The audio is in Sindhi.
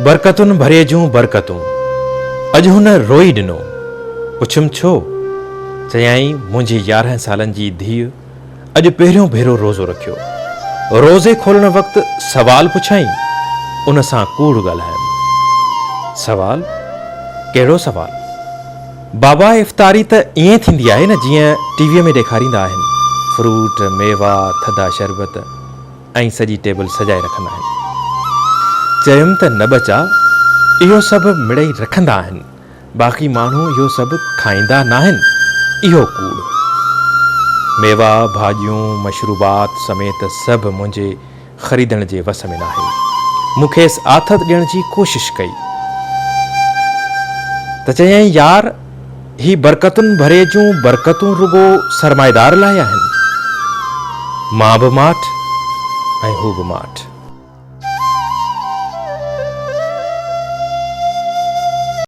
برڪتن ڀريء جون برڪتون. اڄ هن روئي ڏنو. پڇيم ڇو؟ چيائين منهنجي 11 سالن جي ڌيء اڄ پهريون ڀيرو روزو رکيو. روزي کولڻ وقت سوال پڇيائين، ان سان ڪوڙ ڳالهايم. سوال؟ ڪهڙو سوال؟ بابا افطاري ته ائين ٿيندي آهي نه جيئن ٽي ويء ۾ ڏيکاريندا آهن، فروٽ، ميوا، ٿڌا شربت ۽ سڄي ٽيبل سجائي رکندا آهن. چيم ته نه ٻچا، اهو سڀ مڙئي رکندا آهن، باقي ماڻهو اهو سڀ کائيندا ناهن، اهو ڪوڙ. ميوا، ڀاڄيون، مشروبات سميت سڀ منهنجي خريدڻ جي وس ۾ ناهي. مون کيس آٿت ڏيڻ جي ڪوشش ڪئي ته چيائين يار هي برڪتن ڀري جون برڪتون رڳو سرمائيدار لاء آهن. مان به ماٺ ۽ هو به ماٺ.